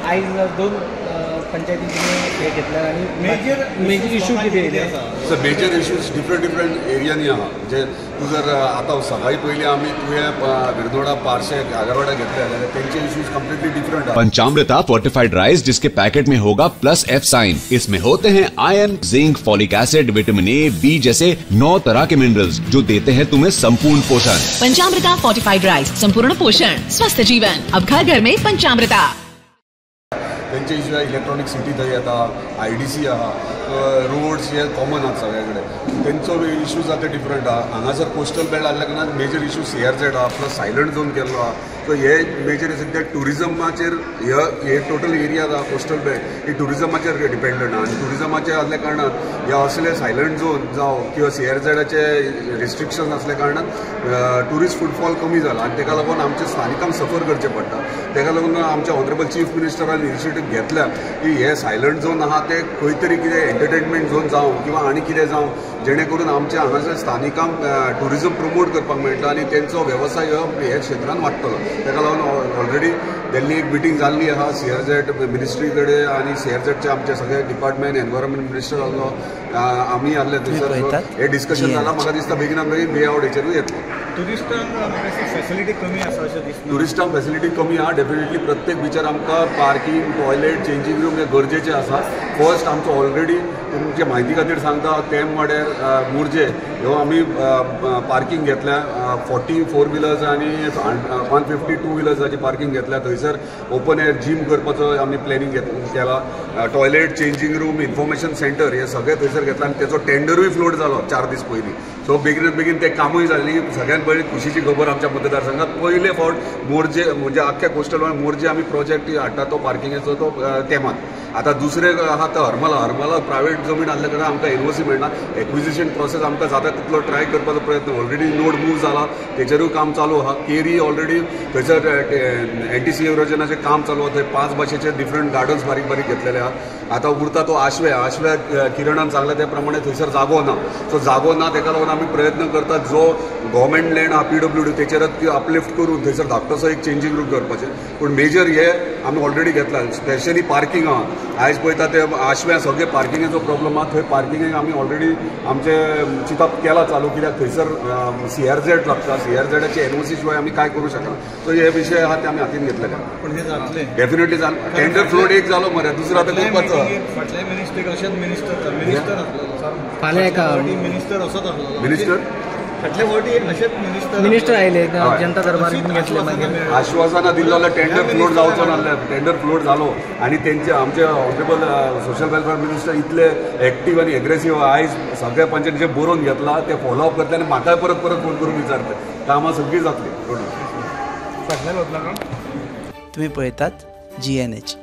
आयज दोन पंचायतींनी हे घेतले आनी मेजर इशू कितें आसा? मेजर इश्यूज डिफरंट डिफरंट एरियांनी आहा. म्हणजे तूं जर आतां सकाळीं पयलीं आमी तुवें विर्नोडा, पार्शे, आगरवाडा घेतले जाल्यार तेंचे इश्यूज कम्प्लिटली डिफरंट आहा. पंचामृता फोर्टिफाइड राइस जिसके पैकेट में होगा प्लस एफ साइन, इसमें होते हैं iron, zinc, folic acid, vitamin A, B जैसे 9 तरह के मिनरल्स जो देते हैं तुम्हें संपूर्ण पोषण. पंचामृता फोर्टिफाइड राइस, संपूर्ण पोषण, स्वस्थ जीवन, अब घर घर में पंचामृता. तेंचे इश्यू इलेक्ट्रॉनिक सिटी थंय येता, IDC आहा, रोड्स हे कॉमन आहात सगळे कडेन, तेंचो इश्यू जाता डिफरंट आहा. हांगासर कोस्टल बेल्ट आसल्या कारणान मेजर इश्यू CRZ आहा, प्लस सायलंट झोन केल्लो आहा. सो हे मेजर सद्या ट्युरिजमाचेर हे टोटल एरिया आहा कोस्टल बेल्ट ही ट्युरिजमाचेर डिपेंडंट आहा. आनी ट्युरिजमाचेर आसल्या कारणान हे असले सायलंट झोन जावं किंवा CRZाचे रिस्ट्रिक्शन आसल्या कारणान ट्युरिस्ट फुटफॉल कमी जाला आनी तेका लागून आमच्या स्थानिकांक सफर करचें पडटा. तेका लागून आमच्या ऑनरेबल चीफ मिनिस्टरान इनिशिएटीव घेतल्या की हे सायलंट झोन आहा ते खंय तरी कितें एंटरटेनमेंट झोन जावं किंवा आनी कितें जावं जेणे करून आमच्या हांगासर स्थानिकांक ट्युरिजम प्रमोट करपाक मेळटा आनी तेंचो वेवसाय ह्या क्षेत्रान वाडटलो. ताका लागून ऑलरेडी दिल्ली एक मिटींग जाल्ली आहा CRZ ministry कडेन आनी CRZचे आमचे सगळे डिपार्टमेंट, एनवायरमेंट मिनिस्टर आहलो, आमी आहले थंयसर, हे डिस्कशन जाला. म्हाका दिसता बेगिना बेगीन वे आवट हेचेरूय येतलो. ट्युरिस्टांक फॅसिलिटी कमी आसा अशें दिसता? ट्युरिस्टांक फॅसिलिटी कमी आहा डेफिनेटली. प्रत्येक बिचार आमकां पार्किंग, टॉयलेट, चेंजींग रूम हे गरजेचे आसा. फर्स्ट आमचो ऑलरेडी तुमचे म्हायती खातीर सांगता, तेमवाड्यार मोरजे ह्यो आमी पार्किंग घेतल्या, 44 व्हिलर्स आनी 150 टू व्हिलर्साची पार्किंग घेतल्या. थंयसर ओपन एअर जीम करपाचो आमी प्लॅनिंग केला. Toilet, changing room, information centre हे सगळें थंयसर घेतला आनी तेचो टेंडरूय फ्लोट जालो 4 दीस पयलीं. सो बेगीन बेगीन तें कामूय जालें. सगळ्यात पयलीं खुशीची खबर आमच्या मतदारसंघात पयले फावट मोरजे म्हणजे आख्ख्या कोस्टल मोरजे आमी प्रोजेक्ट हाडटा तो पार्किंगेचो तो तेमान. आतां दुसरें आहा तो हरमला. हरमला प्रायवेट जमीन आसल्या कारणान आमकां NOC मेळना. एक्विजिशन प्रोसेस आमकां जाता तितलो ट्राय करपाचो प्रयत्न ऑलरेडी नोड मूव जाला, तेचेरूय काम चालू आहा. केरी ऑलरेडी थंयसर एनटीसी एरोजनाचें काम चालू आहा. थंय 5 भाशेचे डिफरंट गार्डन्स बारीक बारीक घेतलेले आहा. आतां उरता तो आशव्या. आशव्या किरणान सांगलें त्या प्रमाणे थंयसर जागो ना. सो जागो ना तेका लागून आमी प्रयत्न करतात जो गव्हर्मेंट लँड आहा PWD तेचेरच अपलिफ्ट करून थंयसर धाकटोसो एक चेंजींग रूम करपाचें. पूण मेजर हे आमी ऑलरेडी घेतला. स्पेशली पार्किंग आहा. आयज पळयता ते आशव्या सगळे पार्किंगेचो प्रॉब्लम आहा. थंय पार्किंगेक आमी ऑलरेडी आमचें चिंतप केलां चालू, कित्याक थंयसर CRZ लागता. CRZाची NOC शिवाय आमी कांय करूं शकना. सो हे विशय आहा ते आमी हातीन घेतलेले. पूण हे जातलें डेफिनेटली जालें. टेंडर फ्लोट एक जालो मरे, दुसरो आतां करपाचो. फाटल्या मिनिस्ट्रीक अशेंच मिनिस्टर मिनिस्टर आसलेलो, फाल्यां एका मिनिस्टर असोच आसलेलो, मिनिस्टर फाटल्या फावटी अशेंच मिनिस्टर आयले, जनता दरबार घेतले, मागीर आश्वासनां दिल्लो जाल्यार टेंडर फ्लोट जावचो नासलें. टेंडर फ्लोट जालो आनी तेंचे आमचे ऑनरेबल सोशल वेलफेअर मिनिस्टर इतले एक्टीव आनी एग्रेसीव आयज सगळ्या पंचायतीचें बरोवन घेतला, ते फॉलोअप करतले आनी म्हाकाय परत परत फोन करून विचारतले. कामां सगळीं जातलीं. फाटल्यान वतलो तुमी पळयतात GNH.